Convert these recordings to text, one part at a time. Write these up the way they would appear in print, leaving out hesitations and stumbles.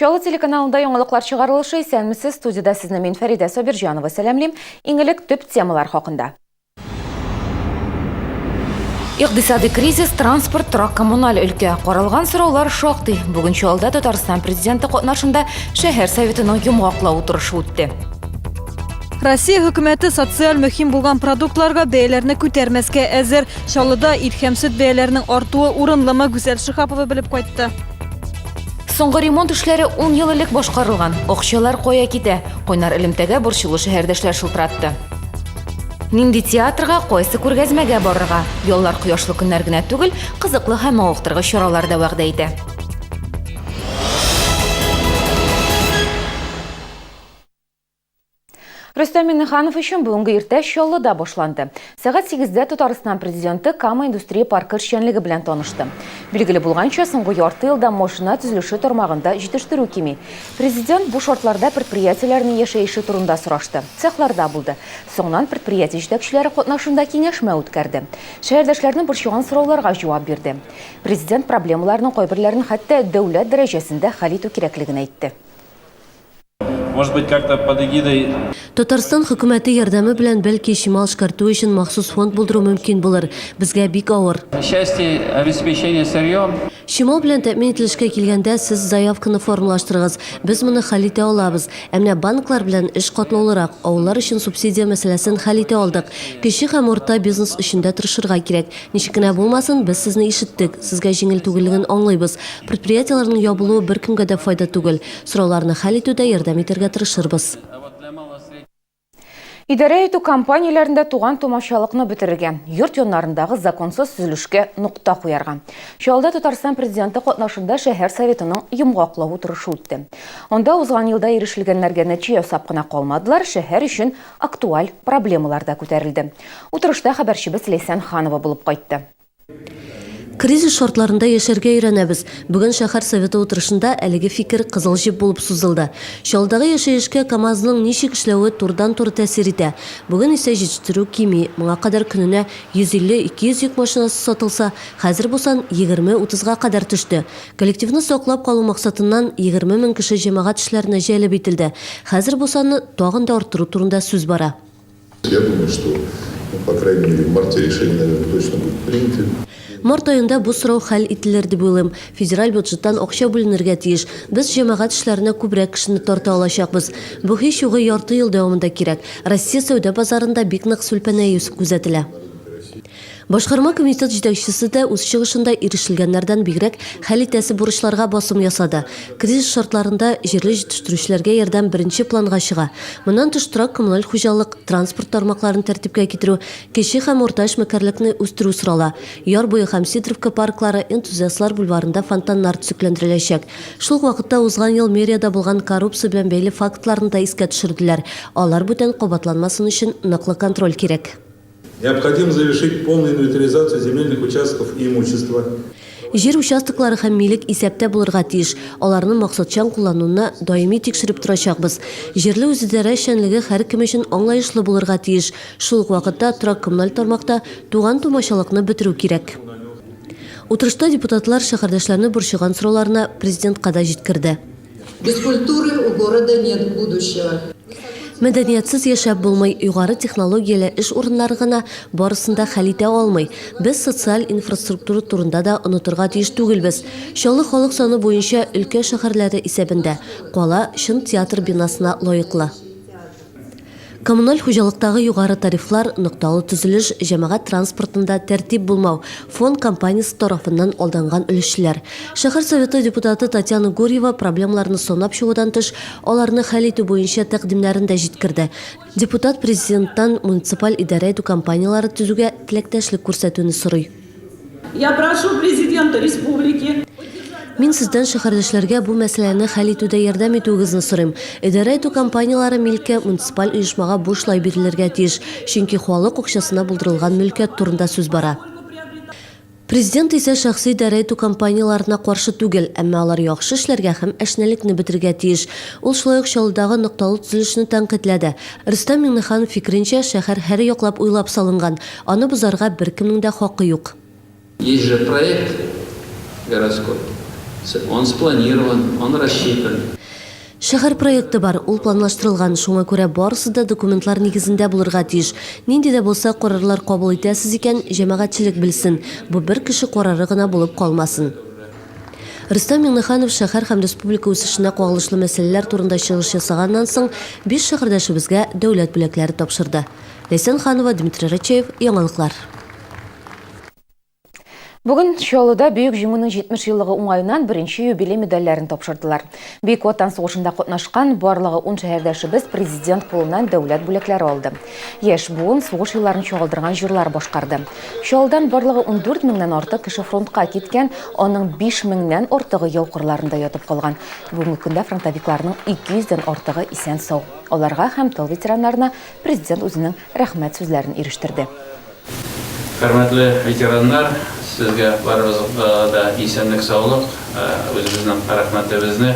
Чаллы телеканалында яңалыклар чыгарылышы. Исәнмесез, студиядә сезне мин Фәридә Сабирҗанова сәламлим. Иң элек төп темалар хакында. Икътисади кризис, транспорт, торак-коммуналь өлкә. Каралган сораулар шактый. Бүген Чаллыда Татарстан президенты катнашында шәһәр советының йомгаклау утырышы үтте. Россия хөкүмәте социаль мөһим булган продуктларга бәяләрне күтәрмәскә әзер. Чаллыда ит һәм сөт бәяләренең артуы урынлымы, Гүзәл Шиһапова белеп кайтты. Соңгы ремонт эшләре ун ел элек башкарылган. Акчалар кая китә? Кайнар элемтәгә борчулы шәһәрдәшләр шылтыратты. Нинди театрга, кайсы күргәзмәгә барырга? Яллар кояшлы көннәр генә түгел, кызыклы һәм мавыктыргыч чаралар да вәгъдә итә. Рөстәм Миңнеханов өчен бүгенге иртә Чаллыда башланды. Сәгать сигездә Татарстан Президенты Кама индустрия паркы эшчәнлеге белән танышты. Билгеле булганча, соңгы ярты елда машина төзелеше тармагында җитештерү кими. Президент бу шартларда предприятиеләрнең яшәеше турында сорашты, цехларда булды. Соңыннан предприятие җитәкчеләре катнашында киңәшмә үткәрде. Шәһәрдәшләрне борчыган сорауларга җавап бирде. Президент проблемаларның кайберләрен хәтта дәүләт дәрәҗәсендә хәл итү кирәклеген әйтте. Может быть, как-то под эгидой. Татарстан хөкүмәте ярдәме белән, бәлки, чимал эшкәртү өчен махсус фонд булдыру мөмкин булыр. Безгә бик авыр. В части обеспечения сырьем. Чимал белән тәэмин ителешкә килгәндә, сез заявканы формалаштырыгыз. Без моны хәл итә алабыз. Ә менә банклар белән эш катлаулырак. Авыллар өчен субсидия мәсьәләсен хәл итә алдык. Кече һәм урта бизнес өчен дә тырышырга кирәк. Ничек кенә булмасын, без сезне ишеттек. Сезгә җиңел түгеллеген аңлыйбыз. Предприятиеләрнең ябылуы беркемгә дә файда түгел. Сорауларны хәл итүдә ярдәм итәргә тырышырбыз. Идарә итү компанияләрендә туган-тумачалыкны бетерергә, йорт яннарындагы законсыз төзелешкә нокта куярга. Чаллыда Татарстан Президенты катнашында шәһәр Советының йомгаклау утырышы үтте. Анда узган елда ирешелгәннәргә нәтиҗә ясап кына калмадылар, шәһәр өчен актуаль проблемалар да күтәрелде. Утырышта хәбәрчебез Ләйсән Ханова булып кайтты. Кризис шартларында яшәргә өйрәнәбез. Бүген шәһәр Советы утырышында әлеге фикер кызыл җеп булып сузылды. Чаллыдагы яшәешкә КАМАЗның ничек эшләве турыдан-туры тәэсир итә. Бүген исә җитештерү кими, моңа кадәр көненә 150-200 йөк машинасы сатылса, хәзер бу сан егерме-утызга кадәр төште. Коллективны саклап калу максатыннан 20 мең кеше җәмәгать эшләренә җәлеп ителде. Хәзер бу санны тагын да арттыру турында сүз бара. Я думаю, что, ну, по крайней мере, в марте решение, наверное, точно будет принято. Март аенда бу сорау хәл ителер дип уйлыйм. Федераль бюджеттан акча бүленергә тиеш. Без җәмәгать эшләренә күбрәк кешене тарта алачакбыз. Бу һич югы ярты ел дәвамында кирәк. Россия сәүдә базарында бик нык сүлпәнәю күзәтелә. Башкарма комитет җитәкчесе дә үз чыгышында ирешелгәннәрдән бигрәк хәл итәсе бурычларга басым ясады. Кризис шартларында җирле җитештерүчеләргә ярдәм беренче планга чыга. Моннан тыш торак-коммуналь хуҗалык, транспорт тармакларын тәртипкә китерү, кече һәм урта эшмәкәрлекне үстерү сорала. Яр буе һәм Сидоровка парклары, Энтузиастлар бульварында фонтаннар төзекләндереләчәк. Шул ук вакытта узган ел мэриядә булган коррупция белән бәйле фактларны да искә төшерделәр. Алар бүтән кабатланмасын өчен ныклы контроль кирәк. Необходимо завершить полную инвентаризацию земельных участков и имущества. Җир участоклары һәм милек исәптә булырга тиеш, аларны максатчан куллануны даими тикшереп торачакбыз. Җирле үзидарә эшчәнлеге һәркем өчен аңлаешлы булырга тиеш. Шул ук вакытта торак-коммуналь тармакта туган-тумачалыкны бетерү кирәк. Утырышта депутатлар шәһәрдәшләрне борчыган сорауларны Президентка да җиткерде. Без культуры у города нет будущего. Мәдәниятсез яшәп булмый, югары технологияле эш урыннары гына барысын да хәл итә алмый. Без социаль инфраструктура турында да онытырга тиеш түгелбез. Чаллы халык саны буенча өлкә шәһәрләре исәбендә. Кала чын театр бинасына лаеклы. Коммуналь хуҗалыктагы югары тарифлар, нокталы төзелеш, җәмәгать транспортында тәртип булмау, фонд компаниясе тарафыннан алданган өлешчеләр. Шәһәр Советы депутаты Татьяна Гурьева проблемаларны санап чыгудан тыш, аларны хәл итү буенча тәкъдимнәрен дә җиткерде. Депутат Президенттан муниципаль идарә итү компанияләре төзүгә теләктәшлек күрсәтүне сорый. Я прошу Президента республики. Мин сездән шәһәрдәшләргә бу мәсьәләне хәл итүдә ярдәм итүегезне сорыйм. Идарә итү компанияләре милке муниципаль оешмага бушлай бирелергә тиеш, чөнки халык акчасына булдырылган мөлкәт турында сүз бара. Президент исә шәхси идарә итү компанияләренә каршы түгел, әмма алар яхшы эшләргә һәм әшнәлекне бетерергә тиеш. Ул шулай ук Чаллыдагы нокталы төзелешне тәнкыйтьләде. Рөстәм Миңнеханов фикеренчә, шәһәр һәр яклап уйлап салынган, Аны бозарга беркемнең дә хакы юк. Есть же проект городской. Он спланирован, он рассчитан. Шәһәр проекты бар, ул планлаштырылган, шуңа күрә барысы да документлар нигезендә булырга тиеш. Нинди дә булса карарлар кабул итәсез икән, җәмәгатьчелек белсен, бу бер кеше карары гына булып калмасын. Рөстәм Миңнеханов шәһәр һәм республика үсешенә кагылышлы мәсьәләләр турында чыгыш ясаганнан соң, биш шәһәрдәшебезгә дәүләт бүләкләре тапшырды. Ләйсән Ханова, Дмитрий Рачеев, Яңалыклар. Бүген Чаллыда Бөек Җиңүнең 70 еллыгы уңаеннан беренче юбилей медальләрен тапшырдылар. Бөек Ватан сугышында катнашкан барлыгы 10 шәһәрдәшебез президент кулыннан дәүләт бүләкләре алды. Яшь буын сугыш елларын чагылдырган җырлар башкарды. Чаллыдан барлыгы 14 меңнән артык кеше фронтка киткән, аның 5 меңнән артыгы яу кырларында ятып калган. Бүгенге көндә фронтовикларның 200 дән артыгы исән-сау. Аларга һәм тыл ветераннарына президент үзенең рәхмәт сүзләрен ирештерде. Хөрмәтле ветераннар, сезгә барыбызга да исәнлек-саулык, үзебезнең рәхмәтебезне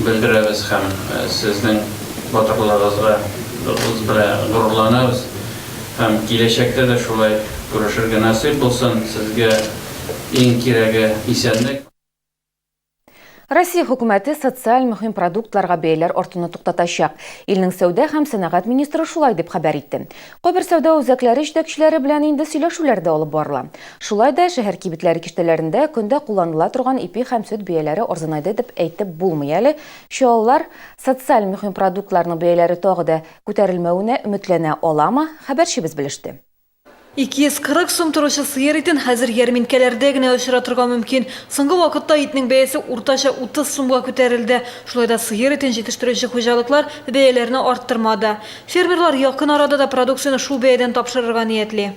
белдерәбез һәм сезнең батырлыгыгызга белән горурланабыз һәм киләчәктә дә шулай күрешергә насыйп булсын. Сезгә иң кирәге исәнлек. Россия хөкүмәте социаль мөһим продуктларга бәяләр артуны туктатачак. Илнең сәүдә һәм сәнәгать министры шулай дип хәбәр итте. Кайбер сәүдә үзәкләре җитәкчеләре белән инде сөйләшүләр дә алып барыла. Шулай да шәһәр кибетләре киштәләрендә көндә кулланыла торган ипи һәм сөт бәяләре арзанайды дип әйтеп булмый әле. Чаллылар социаль мөһим продуктларның бәяләре тагы да күтәрелмәвенә өметләнә аламы, хәбәрчебез белеште. 240 сум торучы сыер итен хәзер ярминкәләрдә генә очратырга мөмкин. Соңгы вакытта итнең бәясе уртача 30 сумга күтәрелде. Шулай да сыер итен җитештерүче хуҗалыклар бәяләрне арттырмады. Фермерлар якын арада да продукцияне шул бәядән тапшырырга ниятли.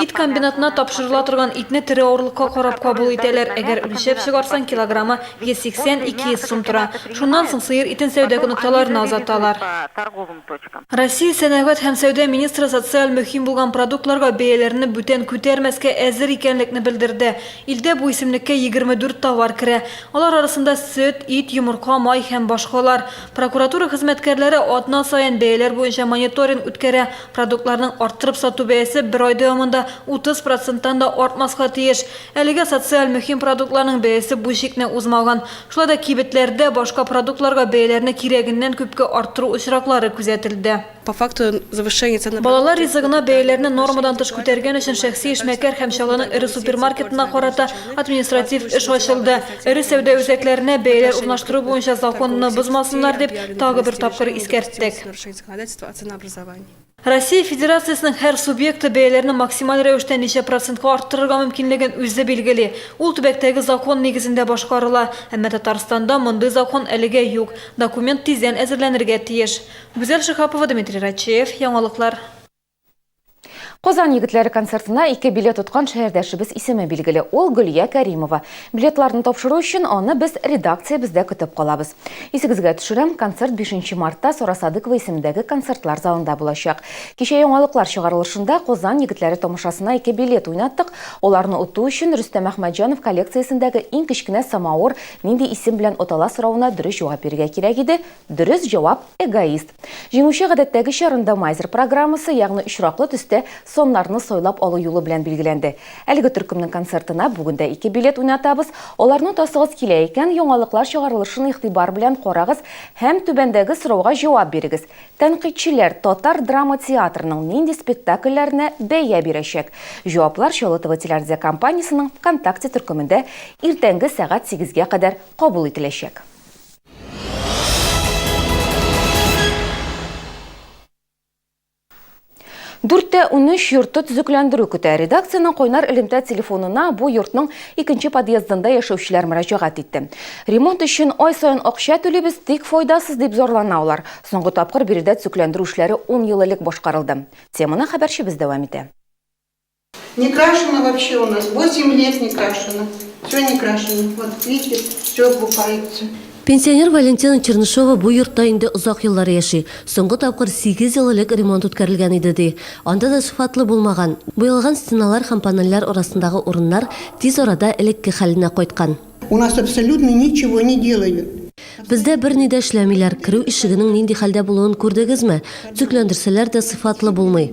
Ит комбинатына тапшырыла торган итне тере авырлыкка карап кабул итәләр. Әгәр үлчәп чыгарсаң, килограммы 180-200 сум тора. Шуннан соң сыер итен сәүдә нокталарына озаталар. Россия сәнәгать һәм сәүдә министры социаль мөһим булган продуктларга бәяләрне бүтән күтәрмәскә әзер икәнлекне белдерде. Илдә бу исемлеккә 24 товар керә. Алар арасында сөт, ит, йомырка, май һәм башкалар. Прокуратура хезмәткәрләре атна саен бәяләр буенча мониторинг үткәрә. Продуктларның арттырып сату бәясе бер ай дәвамында 30 проценттан да артмаска тиеш. Әлегә социаль мөһим продуктларның бәясе бу чикне узмаган. Шулай да кибетләрдә башка продуктларга бәяләрне кирәгеннән күпкә арттыру очраклары күзәтелде. По факту завышения цен на Балалар ризыгына бәяләрне нормадан тыш күтәргән өчен шәхси эшмәкәр һәм Чаллының эре супермаркетына карата административ эш ачылды. Эре сәүдә үзәкләренә бәяләр урнаштыру буенча законны бозмасыннар дип тагы бер тапкыр искәрттек. Россия Федерациясенең һәр субъекты бәяләрне максималь рәвештә ничә процентка арттырырга мөмкинлеген үзе билгели. Ул төбәктәге закон нигезендә башкарыла. Әмма Татарстанда мондый закон әлегә юк. Документ тиздән әзерләнергә тиеш. Гүзәл Шиһапова, Дмитрий Рачеев, Яңалыклар. Казан егетләре концертына ике билет откан шәһәрдәшебез исеме билгеле. Ул Гөлия Кәримова. Билетларны тапшыру өчен аны без редакциябездә көтеп калабыз. Исегезгә төшерәм, концерт 5 мартта Сара Садыкова исемендәге концертлар залында булачак. Кичә яңалыклар чыгарылышында Казан егетләре тамашасына ике билет уйнаттык. Аларны оту өчен Рөстәм Әхмәтҗанов коллекциясендәге иң кечкенә самавыр нинди исем белән атала соравына дөрес җавап бирергә кирәк иде. Дөрес җавап, эгоист. Җиңүче гадәттәгечә рандомайзер программасы, ягъни очраклы төстә саннарны сайлап алу юлы белән билгеләнде. Әлеге төркемнең концертына бүген дә ике билет уйнатабыз. Аларны отасыгыз килә икән, яңалыклар чыгарылышын игътибар белән карагыз һәм түбәндәге сорауга җавап бирегез. Тәнкыйтьчеләр татар драма театрының нинди спектакльләренә бәя бирәчәк? Җаваплар Чаллы ТВ телерадиокомпаниясенең ВКонтакте төркемендә иртәнге сәгать сигезгә кадәр кабул ителәчәк. Дүрттә 13 йорты төзекләндерү көтә. Редакциянең кайнар элемтә телефонына бу йортның икенче подъездында яшәүчеләр мөрәҗәгать итте. Ремонт өчен ай саен акча түлибез, тик файдасыз дип зарлана алар. Соңгы тапкыр биредә төзекләндерү эшләре 10 ел элек башкарылды. Теманы хәбәрчебез дәвам итә. Не крашено вообще у нас, 8 лет не крашено. Все не крашено. Вот видите, все облупается. Пенсионер Валентина Чернышова бу йортта инде озак еллар яши. Соңгы тапкыр 8 ел элек ремонт үткәрелгән иде, ди. Анда да сыйфатлы булмаган. Буялган стеналар һәм панельләр арасындагы урыннар тиз арада элекке хәленә кайткан. У нас абсолютно ничего не делают. Бездә берни дә эшләмиләр. Керү ишегенең нинди хәлдә булуын күрдегезме? Төзекләндерсәләр дә сыйфатлы булмый.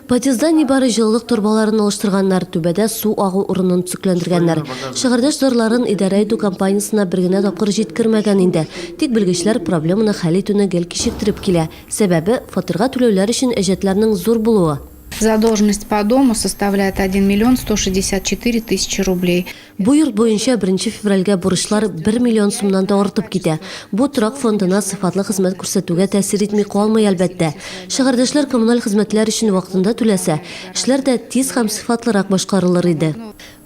Подъездда нибары җылылык торбаларын алыштырганнар, түбәдә су агу урынын төзекләндергәннәр. Шәһәрдәш зарларын идарә итү компаниясенә бер генә тапкыр җиткермәгән инде. Тик белгечләр проблеманы хәл итүне гел кичектереп килә. Сәбәбе, фатирга түләүләр өчен әҗәтләрнең зур булуы. Задолженность по дому составляет 1 миллион 164 тысячи рублей. Бу йорт буенча беренче февральгә бурычлар бер миллион сумнан да артып китә. Бу торак фондына сыйфатлы хезмәт күрсәтүгә тәэсир итми калмый, әлбәттә. Шәһәрдәшләр коммуналь хезмәтләр өчен вакытында түләсә, эшләр дә тиз һәм сыйфатлырак башкарылыр иде.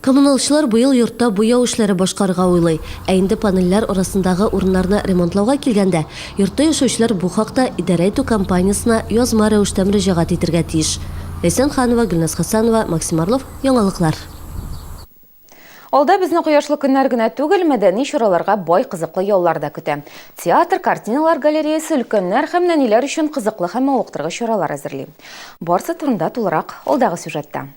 Коммуналчылар быел йортта буяу эшләре башкарырга уйлый. Ә инде панельләр арасындагы урыннарны ремонтлауга килгәндә, йортта яшәүчеләр бу хакта идарә итү компаниясенә язма рәвештә мөрәҗәгать итергә тиеш. Ләйсән Ханова, Гөлназ Хәсәнова, Максим Орлов, Яңалыклар. Алда безне кояшлы көннәр генә түгел, мәдәни чараларга бай кызыклы яллар да көтә. Театр, картиналар галереясы өлкәннәр һәм нәниләр өчен кызыклы һәм мавыктыргыч чаралар әзерли. Барсы турында тулырак алдагы сюжетта.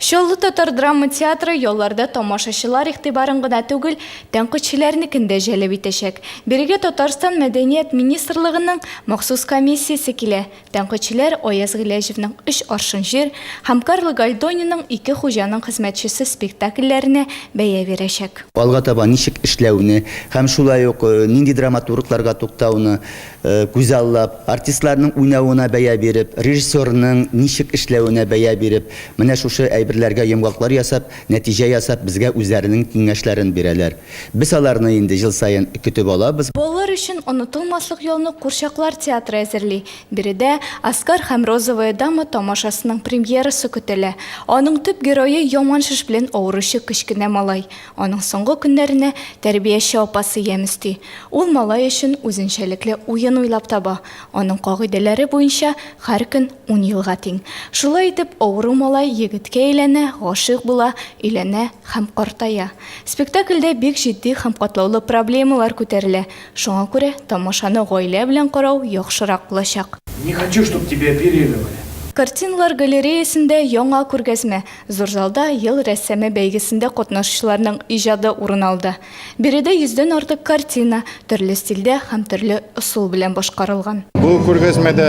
Чаллы татар драма театры ялларда тамашачылар игътибарын гына түгел, тәнкыйтьчеләрнекен дә җәлеп итәчәк. Бирегә Татарстан Мәдәният министрлыгының махсус комиссиясе килә. Тәнкыйтьчеләр Аяз Гыйләҗевнең Өч аршын җир һәм Карло Гальдониның Ике хуҗаның хезмәтчесе спектакльләренә бәя бирәчәк. Алга таба ничек эшләүне һәм шулай ук нинди драматургларга туктауны күзаллап, артистларның уйнавына бәя биреп, режиссерның ничек эшләвенә бәя биреп, менә шушы әйберләргә йомгаклар ясап, нәтиҗә ясап, безгә үзләренең киңәшләрен бирәләр. Без аларны инде ел саен көтеп алабыз. Балалар өчен онытылмаслык ялны Курчаклар театры әзерли. Биредә Оскар һәм Розовая дама тамашасының премьерасы көтелә. Аның төп герое яман шеш белән авыручы кечкенә малай. Аның соңгы көннәренә тәрбияче апасы ямь өсти. Ул малай өчен үзенчәлекле уен уйлап таба, аның кагыйдәләре буенча һәр көн ун елга тиң. Шулай итеп, авыру малай егеткә әйләнә, гашыйк була, өйләнә һәм картая. Спектакльдә бик җитди һәм катлаулы проблемалар күтәрелә, шуңа күрә тамашаны гаилә белән карау яхшырак булачак. Не хочу, чтоб тебя оперировали. Картиналар галереясендә яңа күргәзмә. Зур залда Ел рәссамы бәйгесендә катнашучыларның иҗады урын алды. Биредә йөздән артык картина төрле стильдә һәм төрле ысул белән башкарылган. Бу күргәзмәдә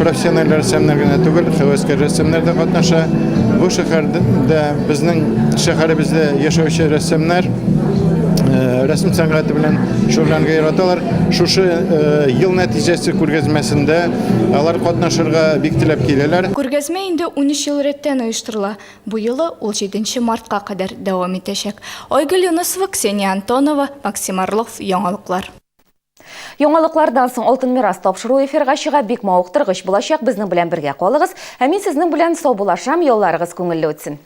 профессиональ рәссамнар гына түгел, һәвәскәр рәссамнар да катнаша. Бу шәһәрдә безнең шәһәребездә яшәүче рәссамнар рәсем сәнгате белән шөгыльләнергә яраталар. Шушы ел нәтиҗәсе күргәзмәсендә алар катнашырга бик теләп киләләр. Күргәзмә инде 13 ел рәттән оештырыла. Бу юлы ул җиденче мартка кадәр дәвам итәчәк. Айгөл Юнысова, Ксения Антонова, Максим Орлов, Яңалыклар. Яңалыклардан соң Алтын мирас тапшыруы эфирга чыга. Бик мавыктыргыч булачак. Безнең белән бергә калыгыз. Ә мин сезнең белән саубуллашам. Ялларыгыз күңелле үтсен.